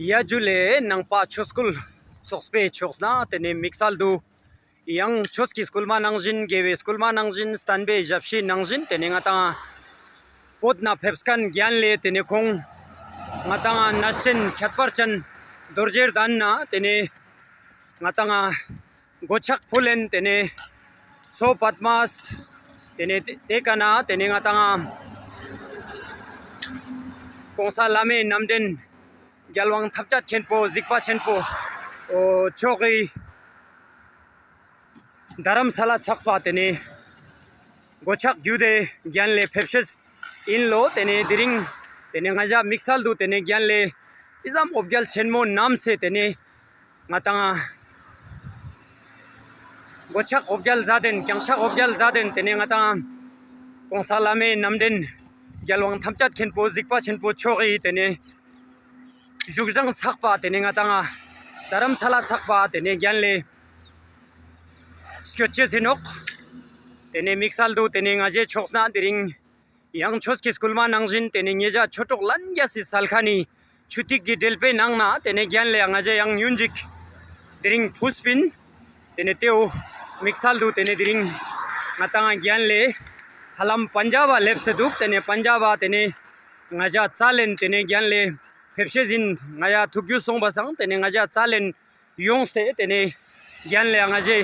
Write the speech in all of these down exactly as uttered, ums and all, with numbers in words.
ཡ་ཇུ་ལེ། ནང་པ་ཆོས་སྐུལ་ཚོགས་པའི་ཕྱོགས་ནེ་ཏེ་ནེ་དམིགས་བསལ་དུ་ཡང་ཆོས་ཀྱི་སྐུལ་མ་ནང་བཞིན་དགེ་བའི་སྐུལ་མ་ནང་བཞིན་བསྟན་པའི་ཞབས་ཕྱི་ནང་བཞིན་ཏེ་ནེ་ང་ཏང་བོད་ནེ་ཕེབས་ཁན་རྒྱན་ལས་ཏེ་ནེ་ཁོང་ང་ཏང་གནས་ཆེན་ཁྱད་པར་ཅན་རྡོ་རྗེ་གདན་ནེ་ཏེ་ནེ་ང་ཏང་གོ་ཆག་ཕུལ་ལེན་ཏེ་ནེ་མཚོ་པདྨ་ཏེ་ནེ་ཏེ་ཀ་ནེ་ཏེ་ནེ་ང་ཏང་གོང་ས་བླ་མའི་རྣམ་འདྲེན་རྒྱལ་དབང་ཐམས་ཅད་མཁྱེན་པོ་གཟིགས་པ་ཆེན་པོ་མཆོག་གི་རྡ་རམ་ས་ལ་ཚག་པ་ཏེ་ནེ་གོ་ཆག་བརྒྱུད་དེ་རྒྱན་ལས་ཕེབས་ཤེས་ཨིན་ལོ། ཏེ་ནེ་དེ་རིང་ཏེ་ནེ་ང་ཞ་དམིགས་བསལ་དུ་ཏེ་ནེ་རྒྱན་ལས་ཨི་ཙམ་འོ་བརྒྱལ་ཆེན་མོ་བསྣམས་སེ་ཏེ་ནེ་ང་ཏང་གོ་ཆག་འོ་བརྒྱལ་ཟ་དེན་རྐྱང་ཆག་འོ་བརྒྱལ་ཟ་དེན་ཏེ་ནེ་ང་ཏང་གོང་ས་བླ་མའི་རྣམ་འདྲེན་རྒྱལ་དབང་ཐམས་ཅད་མཁྱེན་པོ་གཟིགས་པ་ཆེན་པོ་མཆོག་གི་ཏེ་ནེ་བཞུགས་གྲལ་ཚག་པ་ཏེ་ནེ་ང་ཏང་རྡ་རམ་ས་ལ་ཚག་པ་ཏེ་ནེ་རྒྱན་ལས་སྐྱོད་ཅེས་ཨིན་ནོག། ཏེ་ནེ་དམིགས་བསལ་དུ་ཏེ་ནེ་ང་ཞའི་ཕྱོགས་ནེ་དེ་རིང་ཡང་ཆོས་ཀྱི་སྐུལ་མ་ནང་བཞིན་ཏེ་ནེ་ཉེ་ཞ་ཆོས་གྲོགས་ལྷན་རྒྱས་སི་སལ་ཁན་ནི་ཆུ་ཐིགས་ཀྱི་དྲིལ་བུའི་ནང་ནེ་ཏེ་ནེ་རྒྱན་ལས་ང་ཞ་ཡང་ཉུང་ཅིག་དེ་རིང་ཕུས་པིན། ཏེ་ནེ་ཏེའོ་དམིགས་བསལ་དུ་ཏེ་ནེ་དེ་རིང་ང་ཏང་རྒྱན་ལས་ཧ་ལམ་པན་ཇབ་བ་ལེབས་སེ་དུག། ཏེ་ནེ་པན་ཇབ་བ་ཏེ་ནེ་ང་ཞ་རྩ་ལེན་ཏེ་ནེ་རྒྱན་ལས་ཕེབས་ཤེས་ཨིན། ང་ཞ་ཐུགས་རྒྱུས་སོང་པ་སང་ཏེ་ནེ་ང་ཞ་རྩ་ལེན་ཡོངས་ཏེ་ཏེ་ནེ་རྒྱན་ལས་ང་ཞའི་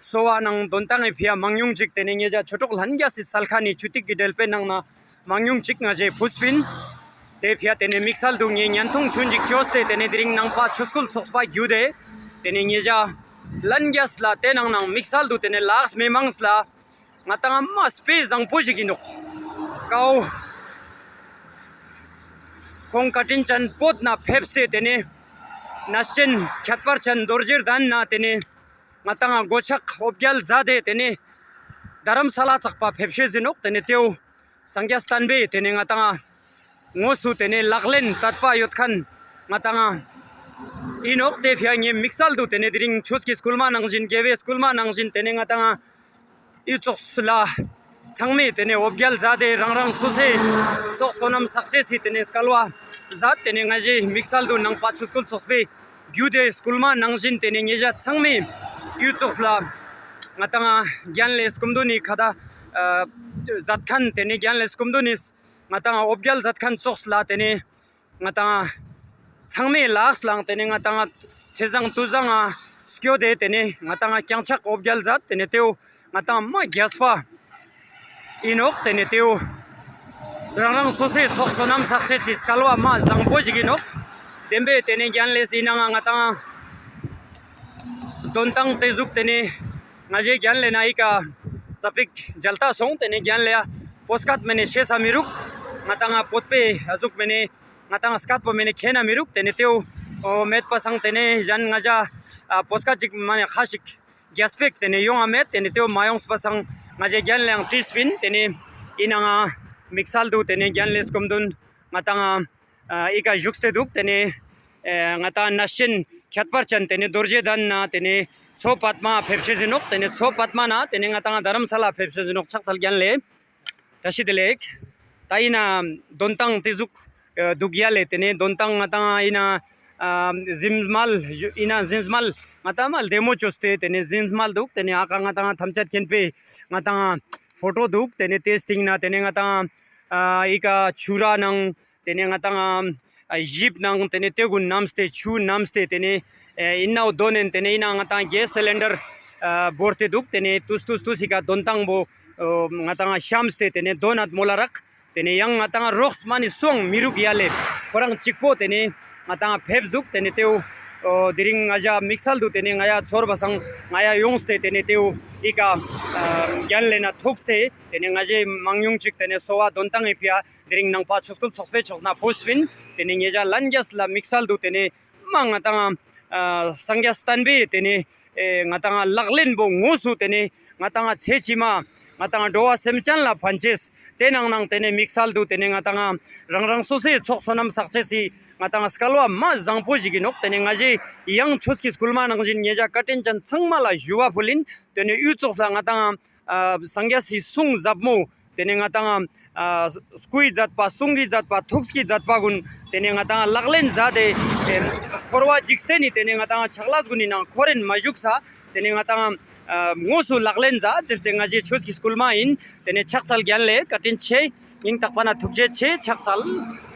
གསོལ་བ་ནང་དོན་ཏང་ངི་ཕིའ་མང་ཉུང་ཅིག་ཏེ་ནེ་ཉེ་ཞ་ཆོས་གྲོགས་ལྷན་རྒྱས་སི་སལ་ཁན་ནི་ཆུ་ཐིགས་ཀྱི་དྲིལ་བུའི་ནང་ནེ་མང་ཉུང་ཅིག་ང་ཞའི་ཕུས་པིན། ཏེ་ཕིའ་ཏེ་ནེ་དམིགས་བསལ་དུ་ངའི་བརྙན་ཐུང་ཆུང་ཅིག་ཅོས་ཏེ་ཏེ་ནེ་དེ་རིང་ནང་པ་ཆོས་སྐུལ་ཚོགས་པ་བརྒྱུད་དེ་ཏེ་ནེ་ཉེ་ཞ་ལྷན་རྒྱས་ལ་ཏེ་ནང་ནེ་དམིགས་བསལ་དུ་ཏེ་ནེ་ལགས་མི་མང་ལ་ང་ཏང་མ་དཔེ་བཟང་པོ་ཞིག་ཨིན་ནོག། ཀའོ་ཁོང་བཀའ་དྲིན་ཅན་བོད་ནེ་ཕེབས་ཏེ་ཏེ་ནེ་གནས་ཆེན་ཁྱད་པར་ཅན་རྡོ་རྗེ་གདན་ནེ་ཏེ་ནེ་ང་ཏང་གོ་ཆག་འོ་བརྒྱལ་ཟ་དེ་ཏེ་ནེ་རྡ་རམ་ས་ལ་ཚག་པ་ཕེབས་ཤེས་ཨིན་ནོག། ཏེ་ནེ་ཏེའོ་སངས་རྒྱས་བསྟན་པའི་ཏེ་ནེ་ང་ཏང་དངོས་སུ་ཏེ་ནེ་ལག་ལེན་དད་པ་ཡོད་ཁན་ང་ཏང་ཨིན་ནོག། ཏེ་ཕིའ་ངའི་དམིགས་བསལ་དུ་ཏེ་ནེ་དེ་རིང་ཆོས་ཀྱི་སྐུལ་མ་ནང་བཞིན་དགེ་བའི་སྐུལ་མ་ནང་བཞིན་ཏེ་ནེ་ང་ཏང་ཨི་ཙོགས་ལ་ཚང་མས་ཏེ་ནེ་འོ་བརྒྱལ་ཟ་དེ་རང་རང་སོ་སོའི་ཚོགས་བསོད་ནམས་བསགས་ཅེས་སི་ཏེ་ནེ་སྐལ་བ་ཟད། ཏེ་ནེ་ང་ཞའི་དམིགས་བསལ་དུ་ནང་པ་ཆོས་སྐུལ་ཚོགས་པའི་བརྒྱུད་དེ་སྐུལ་མ་ནང་བཞིན་ཏེ་ནེ་ཉེ་ཞ་ཚང་མས་ཨི་ཙོགས་ལ་ང་ཏང་རྒྱན་ལས་སྐུ་མདུན་ནི་ཁ་ཏ་ཨ་ཟད་ཁན་ཏེ་ནེ་རྒྱན་ལས་སྐུ་མདུན་ནི་ང་ཏང་འོ་བརྒྱལ་ཟད་ཁན་ཙོགས་ལ་ཏེ་ནེ་ང་ཏང་ཚང་མའི་ལགས་ལའང་ཏེ་ནེ་ང་ཏང་ཚེས་བཟང་དུས་བཟང་ང་སྐྱོད་དེ་ཏེ་ནེ་ང་ཏང་རྐྱང་ཆག་འོ་བརྒྱལ་ཟད། ཏེ་ནེ་ཏེའོ་ང་ཏང་མ་རྒྱས་པ་ཨིན་ནོག། ཏེ་ནེ་ཏེའོ་རང་རང་སོ་སོའི་ཚོགས་བསོད་ནམས་བསགས་ཅེས་སི་སྐལ་བ་མ་བཟང་པོ་ཞིག་ཨིན་ནོག། བདེན་པའི་ཏེ་ནེ་རྒྱན་ལས་སི་ནང་ང་ང་ཏང་དོན་ཏང་ཏེ་ཟུག་ཏེ་ནེ་ང་ཞའི་རྒྱན་ལས་ནེ་ཨི་ཀ་ཙ་པིག་མཇལ་ཏ་སོང་། ཏེ་ནེ་རྒྱན་ལས་པོ་སྐད་མ་ནེ་ཤེས་ས་མི་རུག། ང་ཏང་བོད་པའི་ཨ་ཟུག་མ་ནེ་ང་ཏང་སྐད་པོ་མ་ནེ་མཁྱེན་ན་མི་རུག། ཏེ་ནེ་ཏེའོ་མེད་པ་སང་ཏེ་ནེ་གཞན་ང་ཞ་ཨ་པོ་སྐད་ཅིག་མ་ནེ་ཁ་ཞིག་རྒྱས་པེག་ཏེ་ནེ་ཡོང་ང་མེད། ཏེ་ནེ་ཏེའོ་མ་ཡོངས་པ་སང་ང་ཞའི་རྒྱན་ལས་ཡང་དྲིས་པིན། ཏེ་ནེ་ཨི་ནང་ང་དམིགས་བསལ་དུ་ཏེ་ནེ་རྒྱན་ལས་སྐུ་མདུན་ང་ཏང་ཨ་ཨི་ཀ་བཞུགས་ཏེ་དུག། ཏེ་ནེ་ཨེ་ང་ཏང་གནས་ཆེན་ཁྱད་པར་ཅན་ཏེ་ནེ་རྡོ་རྗེ་གདན་ནེ་ཏེ་ནེ་མཚོ་པདྨ་ཕེབས་ཤེས་ཨིན་ནོག། ཏེ་ནེ་མཚོ་པདྨ་ནེ་ཏེ་ནེ་ང་ཏང་རྡ་རམ་ས་ལ་ཕེབས་ཤེས་ཨིན་ནོག། ཕྱག་འཚལ་རྒྱན་ལས། བཀྲ་ཤིས་བདེ་ལེགས། ད་ཨི་ནང་དོན་ཏང་ཏེ་ཟུག་ཨ་དུག་ཡ་ལེ། ཏེ་ནེ་དོན་ཏང་ང་ཏང་ཨི་ནང་ཨ་གཟིམས་མལ་ཨི་ནང་གཟིམས་མལ་ང་ཏང་མ་ལྡེ་མོ་ཅོས་ཏེ་ཏེ་ནེ་གཟིམས་མལ་དུག། ཏེ་ནེ་ཨ་ཀ་ང་ཏང་ཐམས་ཅད་མཁྱེན་པའི་ང་ཏང་ཕོ་ཊོ་དུག། ཏེ་ནེ་ཏེའི་སྟིང་ནེ་ཏེ་ནེ་ང་ཏང་ཨ་ཨི་ཀ་ཆུ་ར་ནང་ཏེ་ནེ་ང་ཏང་ཨ་ཞིབ་ནང་ཏེ་ནེ་ཏེ་གུན་བསྣམས་ཏེ་ཆུ་བསྣམས་ཏེ་ཏེ་ནེ་ཨེ་ཨིན་ནའོ་དོན་ནེན་ཏེ་ནེ་ཨི་ནང་ང་ཏང་གེས་སི་ལིན་ཌར་ཨ་བོར་ཏེ་དུག། ཏེ་ནེ་ཏུས་ཏུས་ཏུས་ཨི་ཀ་དོན་ཏང་བོ་ཨོ་ང་ཏང་ཤམས་ཏེ་ཏེ་ནེ་དོན་ནད་མོལ་ལ་རག། ཏེ་ནེ་ཡང་ང་ཏང་རོགས་མ་ནེ་སུའང་མི་རུག་ཡ་ལེ། ཁོ་རང་ཅིག་པོ་ཏེ་ནེ་ང་ཏང་ཕེབས་དུག། ཏེ་ནེ་ཏེའོ་ཨོ་དེ་རིང་ང་ཞ་དམིགས་བསལ་དུ་ཏེ་ནེ་ང་ཡ་ཚོར་བ་སང་ང་ཡ་ཡོངས་ཏེ་ཏེ་ནེ་ཏེའོ་ཨི་ཀ་ཨ་རྒྱན་ལས་ནེ་ཐུགས་ཏེ་ཏེ་ནེ་ང་ཞའི་མང་ཉུང་ཅིག་ཏེ་ནེ་གསོལ་བ་དོན་ཏང་ངི་ཕིའ་དེ་རིང་ནང་པ་ཆོས་སྐུལ་ཚོགས་པའི་ཕྱོགས་ནེ་ཕུལ་སྤིན། ཏེ་ནེ་ཉེ་ཞ་ལྷན་རྒྱས་ལ་དམིགས་བསལ་དུ་ཏེ་ནེ་མ་ང་ཏང་ཨ་སངས་རྒྱས་བསྟན་པའི་ཏེ་ནེ་ཨེ་ང་ཏང་ལག་ལེན་པོ་དངོས་སུ་ཏེ་ནེ་ང་ཏང་ཚེ་ཕྱི་མ་ང་ཏང་འགྲོ་བ་སེམས་ཅན་ལ་ཕན་ཅེས་ཏེ་ནང་ནང་ཏེ་ནེ་དམིགས་བསལ་དུ་ཏེ་ནེ་ང་ཏང་རང་རང་སོ་སོའི་ཚོགས་བསོད་ནམས་བསགས་ཅེས་སི་ང་ཏང་སྐལ་བ་མ་བཟང་པོ་ཞིག་ཨིན་ནོག། ཏེ་ནེ་ང་ཞའི་ཡང་ཆོས་ཀྱི་སྐུལ་མ་ནང་བཞིན་ཉེ་ཞ་བཀའ་དྲིན་ཅན་ཚང་མ་ལ་ཞུ་བ་ཕུལ་ཨིན། ཏེ་ནེ་ཡུལ་ཙོགས་ལ་ང་ཏང་ཨ་སངས་རྒྱས་སི་གསུང་ཟབ་མོ་ ཏེ་ནེ་ང་དང་ཨ་སྐུའི་མཛད་པ་གསུང་གི་མཛད་པ་ཐུགས་ཀྱི་མཛད་པ་གུན་ཏེ་ནེ་ང་དང་ལག་ལེན་མཛད་དེ་ཨེ་འཁོར་བ་འཇིག་རྟེན་ནི་ཏེ་ནེ་ང་དང་ཆག་ལས་གུན་ནི་ནང་འཁོར་རིན་མ་བཞུགས་ས་ཏེ་ནེ་ང་དང་ཨ་དངོས་སུ་ལག་ལེན་མཛད་ཅེས་ཏེ་ང་ཞའི་ཆོས་ཀྱི་སྐུལ་མ་ཨིན། ཏེ་ནེ་ཕྱག་འཚལ་རྒྱན་ལས་བཀའ་དྲིན་ཆེ། སྙིང་ཐག་པ་ནེ་ཐུགས་རྗེ་ཆེ། ཕྱག་འཚལ།